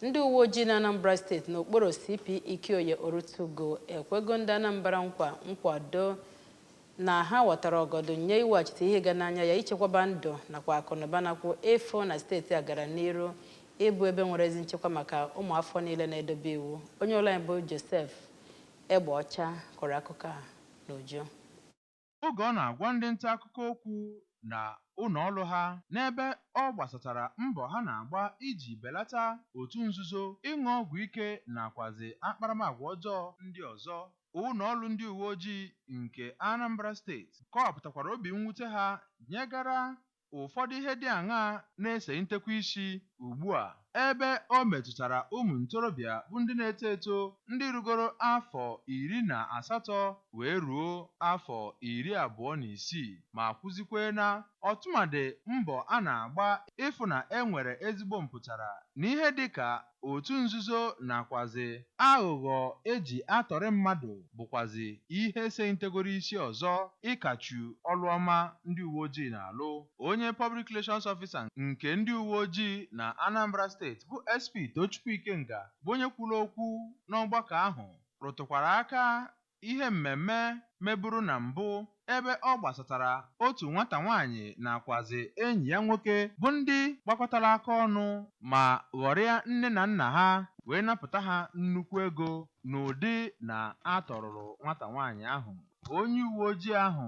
Ndị uwe ojii na Anambra Steeti n'okpuru CP Ikioye Orutugu ekwego ndị Anambra nkwa nkwado na ha watara ọgọdọ nye iweghachite ihe ga n'anya ya, ichekwaba ndụ nakwa akụnụba, nakwa ịfụ na steeti a gara n'iru ịbụ ebe nwere ezi nchekwa maka ụmụafọ niile na-edobe iwu. Onye ọrụ anyị bụ Joseph Egbeọcha kọrọ akụkọ a n'uju. Oge ọ na-agwa ndị nta akụkọ okwu na ụlọ ọrụ ha n'ebe ọ gbasatara mbọ ha na-agba iji belata otu nzuzo, ịṅụ ọgwụ ike nakwazi akparamagwa ọjọọ ndị ọzọ, ụlọ ọrụ ndị uwe ojii nke Anambra Steeti kọwapụtakwara obi mwute ha nyegara ụfọdụ ihe dị aṅaa na-ese ntekwa isi ugbu a ebe o metụtara ụmụ ntorobịa bụ ndị na-eto eto, ndị rugoro afọ 18 wee ruo afọ 26, ma kwụzikwe na ọtụmadị mbọ a na-agba ịfụ na e nwere ezigbo mpụtara n'ihe dịka otu nzuzo nakwazi aghụghọ eji atọrị mmadụ bụkwazi ihe sentegoro isi ọzọ ịkachu ọrụ ọma ndị uwe ojii na-alụ. Onye Public Relations Officer nke ndị uwe ojii na Anambra Steeti bụ SP Tochukwu Ikenga, bụ onye kwuru okwu n'ọgbakọ ahụ, rụtụkwara aka ihe mmemme meburu na mbụ ebe ọ gbasatara otu nwata nwaanyị nakwazi enyi ya nwoke, bụ ndị gbakọtara aka ọnụ ma ghọrịa nne na nna ha wee napụta ha nnukwu ego n'ụdị na atọrụrụ nwata nwaanyị ahụ. Onye uwe ojii ahụ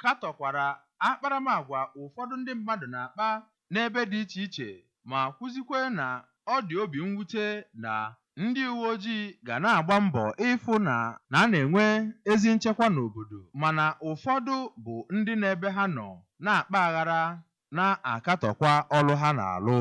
katọkwara akparamagwa ụfọdụ ndị mmadụ na-akpa n'ebe dị iche iche, ma kwuzikwe na ọ dị obi mwute na ndị uwe ojii ga na-agba mbọ ịfụ na na a na-enwe ezi nchekwa n'obodo, mana ụfọdụ bụ ndị n'ebe ha nọ na-akpa aghara na-akatọkwa ọrụ ha na-alụ.